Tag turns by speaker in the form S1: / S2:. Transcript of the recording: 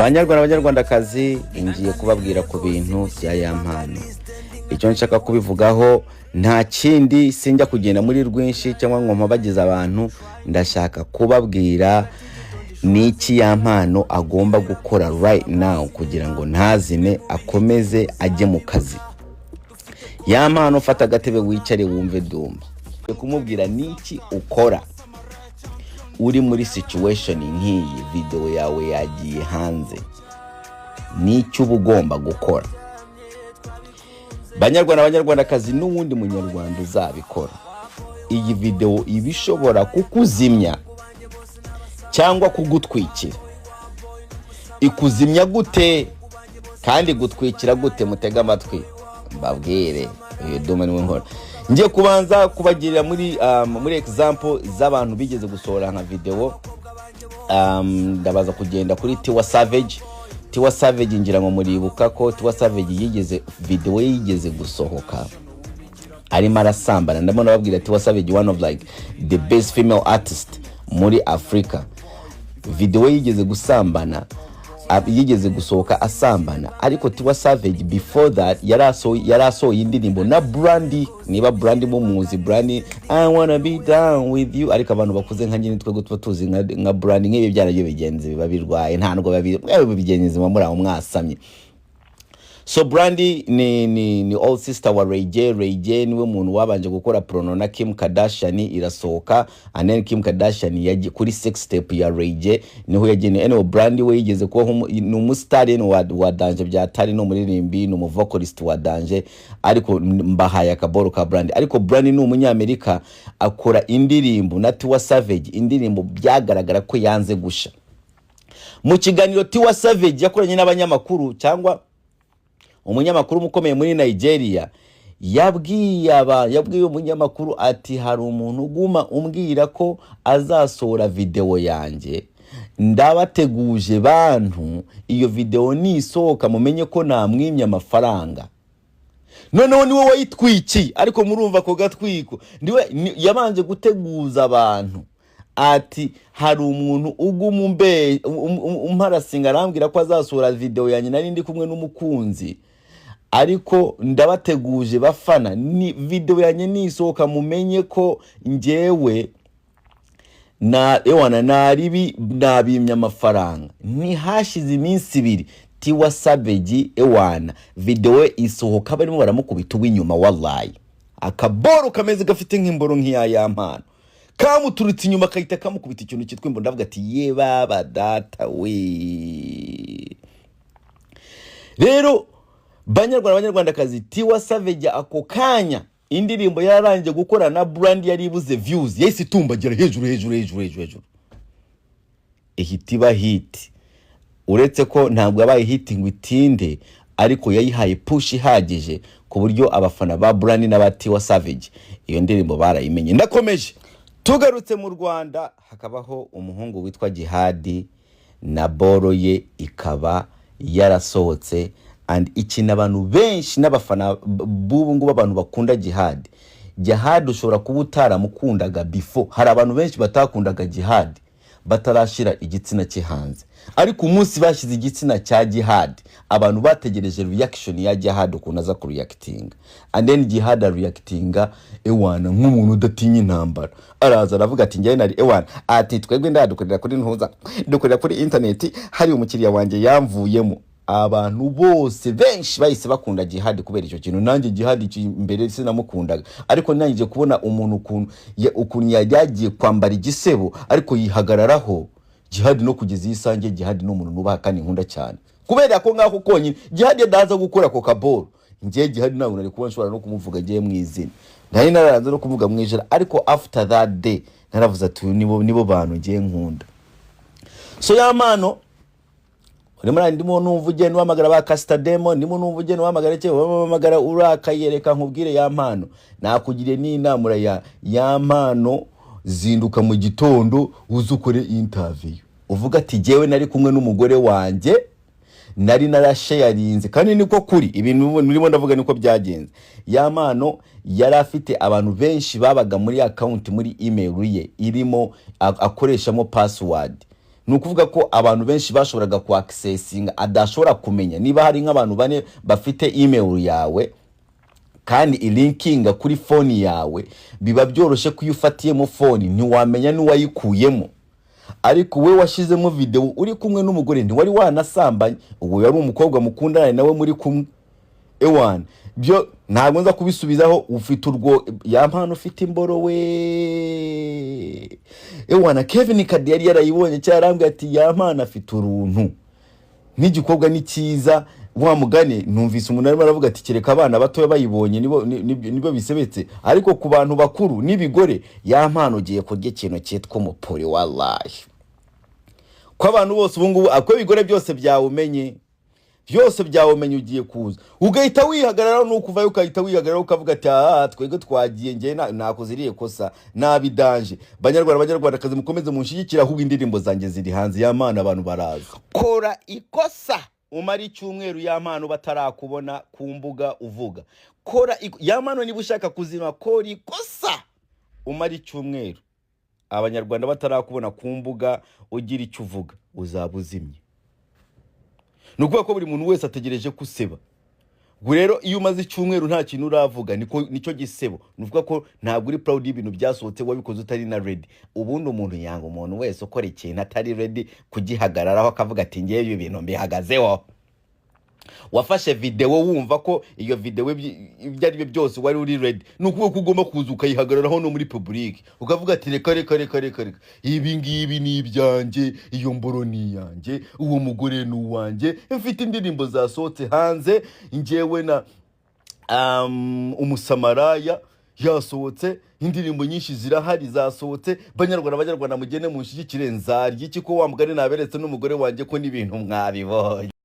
S1: Banyarwanda, banyarwandakazi, ngiye kubabwira ku bintu bya Yampano. Icyo nshaka kubivugaho nta kindi, sinjya kugenda muri rwinshi cyangwa ngo mpabagize abantu. Ndashaka kubabwira ni iki Yampano agomba gukora right now kugira ngo ntazime, akomeze ajye mu kazi. Yampano, fata agatebe wicare wumve Dumba kumubwira niki ukora uri muri situation nk'iyi. Video yawe yagiye hanze, n'icyo uba ugomba gukora. Banyarwanda, banyarwandakazi, n'uwundi munyarwanda uzabikora, iyi video iba ishobora kukuzimya cyangwa kugutwikira. Ikuzimya gute kandi gutwikira gute? Mutege amatwi mbabwire. Uyu Duma niwe nkora. Ngiye kubanza kubagirira muri example z'abantu bigeze gusohora nka video. Ndabaza kugenda kuri Tiwa Savage. Tiwa Savage, ngira ngo muribuka ko Tiwa Savage yigeze, video ye yigeze gusohoka arimo arasambana. Ndabona babwira Tiwa Savage, one of like the best female artist muri Africa, video ye yigeze gusambana, yigeze gusohoka asambana. Ariko Tiwa Savage before that yari asohoye indirimbo na Brandy. Niba Brandy mumuzi, Brandy "I Wanna Be Down With You". Ariko abantu bakuze nka nyine twebwe tuba tuzi nka Brandy. Nk'ibi byarabyo bigenzi biba birwaye, nta nubwo biba bigenzi muba muri aho mwasamye. So Brandy ni old sister wa Ray J. Ray J niwe muntu wabanje gukora porno na Kim Kardashian, irasohoka, and then Kim Kardashian yagiye kuri sex tape ya Ray J, niho yageneye. Anyway, Brandy we yigeze kuba ni umusitari wa danger bya tari, ni umuririmbi, ni umuvocalist wa danger. Ariko mbahaye akaboro ka Brandy. Ariko Brandy ni umunyamerika, akora indirimbo na Tiwa Savage, indirimbo byagaragara ko yanze gusha. Mu kiganiro Tiwa Savage yakoranye n'abanyamakuru cyangwa umunyamakuru ukomeye muri Nigeria, yabwiye umunyamakuru ati: "Hari umuntu uguma umbwira ko azasohora videwo yanjye. Ndabateguje bantu, iyo videwo nisohoka mumenye ko namwimye amafaranga." Noneho niwe wayitwikiye. Ariko murumva ako gatwiko, niwe yabanje guteguza abantu ati: "Hari umuntu uguma umparasinga, arambwira ko azasohora videwo yanjye nari ndi kumwe n'umukunzi, ariko ndabateguje bafana, ni videwo yanjye nisohoka mumenye ko njyewe na ewana naribi nabimye amafaranga." Ntihashize iminsi 2, Tiwa Savage, ewana, videwo isohoka barimo baramukubita uw'inyuma. Wallahi, akaboro kameze gafite nk'imboro nk'iya Yampano kamuturutse inyuma, kahita kamukubita ikintu cyitwa imboro. Ndavuga ati: "Ye baba data we!" Rero banyarwanda, banyarwandakazi, Tiwa Savage ako kanya indirimbo yararangije gukora na Brandy yari ibuze views, yahise itumbagira hejuru, hejuru, hejuru, hejuru, hejuru, ihita iba hit. Uretse ko ntabwo yabaye hit ngo itinde, ariko yayihaye push ihagije ku buryo abafana ba Brandy n'aba Tiwa Savage iyo ndirimbo barayimenye. Ndakomeje. Tugarutse mu Rwanda, hakabaho umuhungu witwa Jihadi na boro ye ikaba yarasohotse. And ikintu abantu benshi n'abafana b'ubu ngubu, abantu bakunda Jihadi, Jihadi ushobora kuba utaramukundaga before. Hari abantu benshi batakundaga Jihadi batarashyira igitsina cye hanze, ariko umunsi bashyize igitsina cya Jihadi, abantu bategereje reaction ya Jihadi, ukuntu aza kureactinga. And then Jihad areactinga, ewana, nk'umuntu udatinya intambara. Araza aravuga ati: "Njyewe nari," ewana, ati: "Twebwe ndadukorera kuri ntuza, dukorera kuri internet, hari umukiriya wanjye yamvuyemo." Abantu bose benshi bahise bakunda Jihad kubera icyo kintu. Nanjye Jihad mbere sinamukundaga, ariko nangije kubona umuntu ukuntu yagiye kwambara igisebo ariko yihagararaho. Jihad no kugeza iyi sange, Jihad ni umuntu nubaha kandi nkunda cyane kubera ko ngako konyine Jihad yadaza gukora ako kaboro. Njye Jihad ntabwo nari kuba nshobora no kumuvuga ngiye mu izina, nari nararanze no kuvuga mu ijana, ariko after that day naravuze ati: "Uyu nibo bantu ngiye nkunda." So Yampano urimo ndimo numva ugenda uhamagara ba Kasitademo, ndimo numva ugenda uhamagara cye uhamagara urakaye. Reka nkubwire Yampano, nakugiriye n'inama ya Yampano: zinduka mu gitondo uze ukore interview, uvuga ati: "Jyewe nari kumwe n'umugore wanjye, nari narasharinze." Kandi niko kuri, ibintu ndimo ndavuga niko byagenze. Yampano yari afite abantu benshi babaga muri account, muri email ye irimo akoreshamo password. Ni ukuvuga ko abantu benshi bashoboraga ku accessinga, adashobora kumenya niba hari nk'abantu bane bafite email yawe kandi ilinkinga kuri phone yawe. Biba byoroshye ko iyo ufatiyemo phone ntiwamenya n'uwayikuyemo. Ariko we washyizemo videwo uri kumwe n'umugore, ntiwari wanasambanye, uwo yari umukobwa mukundana nawe muri kumwe. Ewana, byo ntabwo nza kubisubizaho. Ufite urwo ya mpano, ufite imboro we. Ewana, Kevin Kade yari yarayibonye cyangwa yarambwiye ati: "Ya mpano afite uruntu n'igikobwa ni cyiza." Wa mugani numvise umuntu arimo aravuga ati: "Kereka abana batoya bayibonye nibo bisebetse, ariko ku bantu bakuru n'ibigore, ya mpano ugiye kurya ikintu cyitwa umupuri." Wallahi ko abantu bose ubu ngubu ako ibigore byose byawumenye, byose byawumenye, ugiye kuza ugahita wihagararaho, nuko uvayo ukahita wihagararaho ukavuga ati: "Aha twebwe twagiye, njye nakoze iriya kosa nabidanje." Banyarwanda, banyarwandakazi, mukomeze munshyigikire. Ahubwo indirimbo zanjye ziri hanze, ya mpano abantu baraza. Kora ikosa umara icyumweru, ya mpano, batarakubona ku mbuga uvuga. Kora ya mpano, niba ushaka kuzima, kora ikosa umara icyumweru abanyarwanda batarakubona ku mbuga ugira icyo uvuga, uzaba uzimye. Ni ukuvuga ko buri muntu wese ategereje ko useba. Ubwo rero iyo umaze icyumweru nta kintu uravuga, niko nicyo gisebo. Ni ukuvuga ko ntabwo uri proud y'ibintu byasohotse, wabikoze utari na ready. Ubundi umuntu yanga umuntu wese ukora ikintu atari ready kugihagararaho, akavuga ati: "Ngewe ibi bintu mbihagazeho." Wafashe videwo wumva ko iyo videwo ibyo ari byo byose wari uri ready, ni ukuvuga ko ugomba kuza ukayihagararaho no muri public, ukavuga ati: "Reka, reka, reka, reka, reka, ibi ngibi ni ibyanjye, iyo mboro ni iyanjye, uwo mugore ni uwanjye, mfite indirimbo zasohotse hanze, njyewe na umusamaraya yasohotse, indirimbo nyinshi zirahari zasohotse. Banyarwanda, banyarwanda, mugende munshyigikire. Nzarya iki ko wa mugani naberetse n'umugore wanjye, ko n'ibintu mwabibonye?"